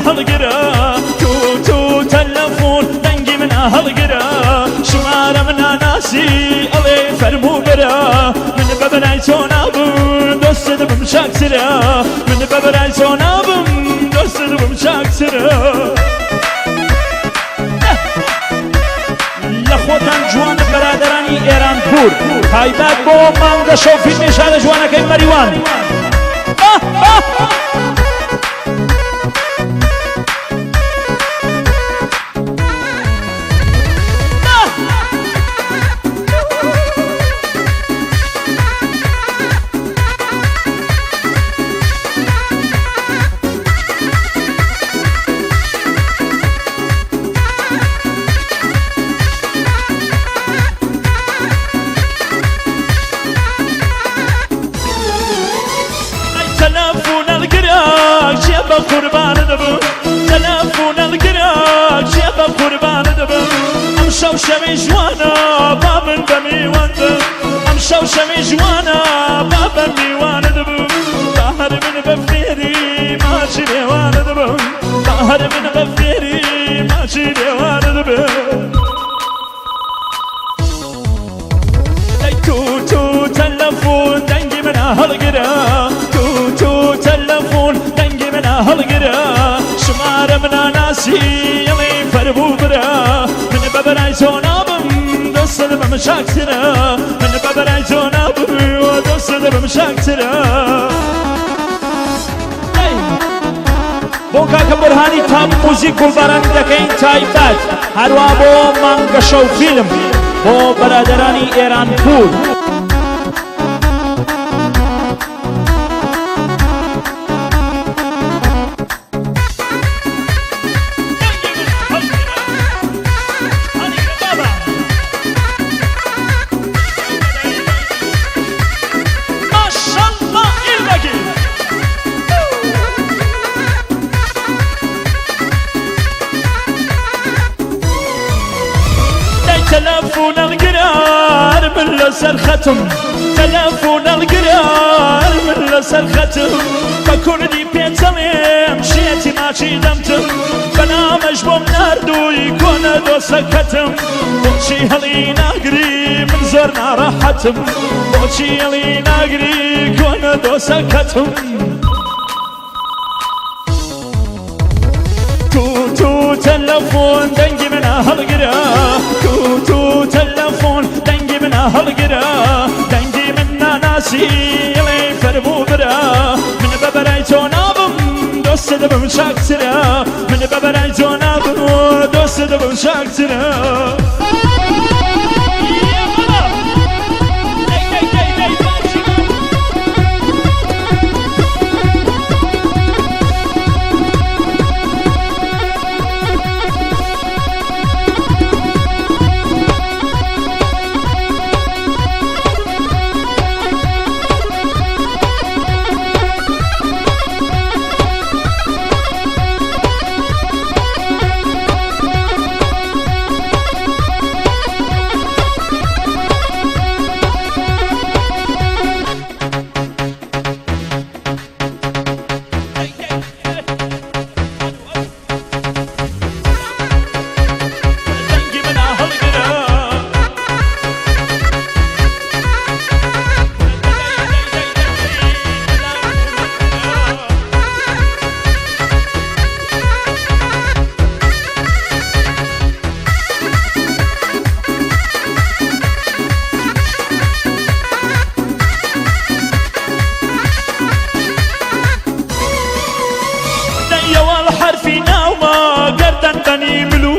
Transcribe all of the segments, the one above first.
هەڵگرە تو تو تەلەفۆن دەنگی منە هەڵگرە ژمارە منە ناسی ئەڵێ فەرموو برا من بە بەرای تۆ نابم دۆستت بم چاکترە من بە بەرای تۆ نابم دۆستت بم چاکترە. لە خۆتان جوانە بەرادەرانی ئێران پور تایبەت بۆ مانگە شەو فیلمی شارە جوانەکەی مەریوان. تەلەفون هەڵگرە کێ بە قوربانت دەبم تەلەفون هەڵگرە کێ بە قوربانت دەبم ئەم شەو شەوی جوانە با من بە میوان بم ئەم شەو شەوی جوانە با بە میوانت بم با هەر من بە فێری ماچی لێوانت بم با هەر من بە فێری ماچی لێوانت بم دەی تو تو تەلەفۆن دەنگی منە هەڵگرە تو تو تەلەفۆن دەنگی منە هەڵگرە ژمارە منە ناسی ئەڵێ فەرموو برا من بە بەرای تۆ نابم دەستت بم چاکترە من بە بەرای تۆ نابم دەستت بم چاکترە. بۆ کاکە بورهانی تاپ موزیک گوڵباران دەکەین تایبەت هەروا بۆ مانگەشەو فیلم بۆ بەرادەرانی ئێران پور. ماشاءاللە ئیلبەگی. دەی تەلەفون هەڵگرە هەر من لەسەر خەتم تەلەفون هەڵگرە هەر من لەسەر خەتم بە کوردی پێچەڵێم شێتی ماچی دەمتم بەنامەش بۆم ناردووی کۆنە دۆسەکەتم بۆچی هەڵی ناگری من زۆر ناڕەحەتم بۆچی هەڵی ناگری کۆنە دۆسەکەتم تو تو تەلەفۆن دەنگی منە هەڵگرە تو تو تەلەفۆن دەنگی منە هەڵگرە دەنگی من ناناسی ئەڵێ فەرموو برا من بە بەرای تۆ نابم دۆستت بم چاکترە من بە بەرای تۆ نابم دۆستت بم چاکترە. دەنگی منا هەڵگرە. دەی ئەوەڵ حەرفی ناومە گەردەن بەنی ملو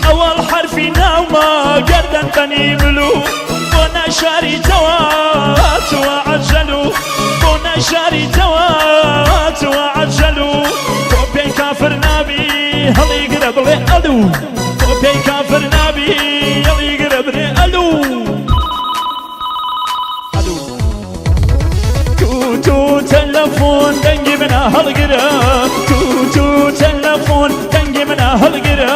ئەوەڵ حەرفی ناومە گەردەن بەنی ملو بۆ ناشاریتەوە توە عەجەلو بۆ ناشاریتەوە توە عەجەلو تۆ پێی کافر نابی هەڵیگرە بڵێ ئەلو تۆ پێی کافر نابی هەڵیگرە بڵێ ئەلو ئەلو تو تو تەلەفۆن دەنگی منە هەڵگرە تو تو تەلەفۆن دەنگی منە هەڵگرە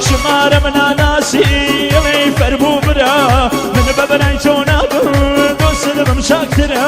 ژمارە منە ناسی ئەڵێ فەرموو برا من بە بەرای تۆ نابم دۆستت بم چاکترە.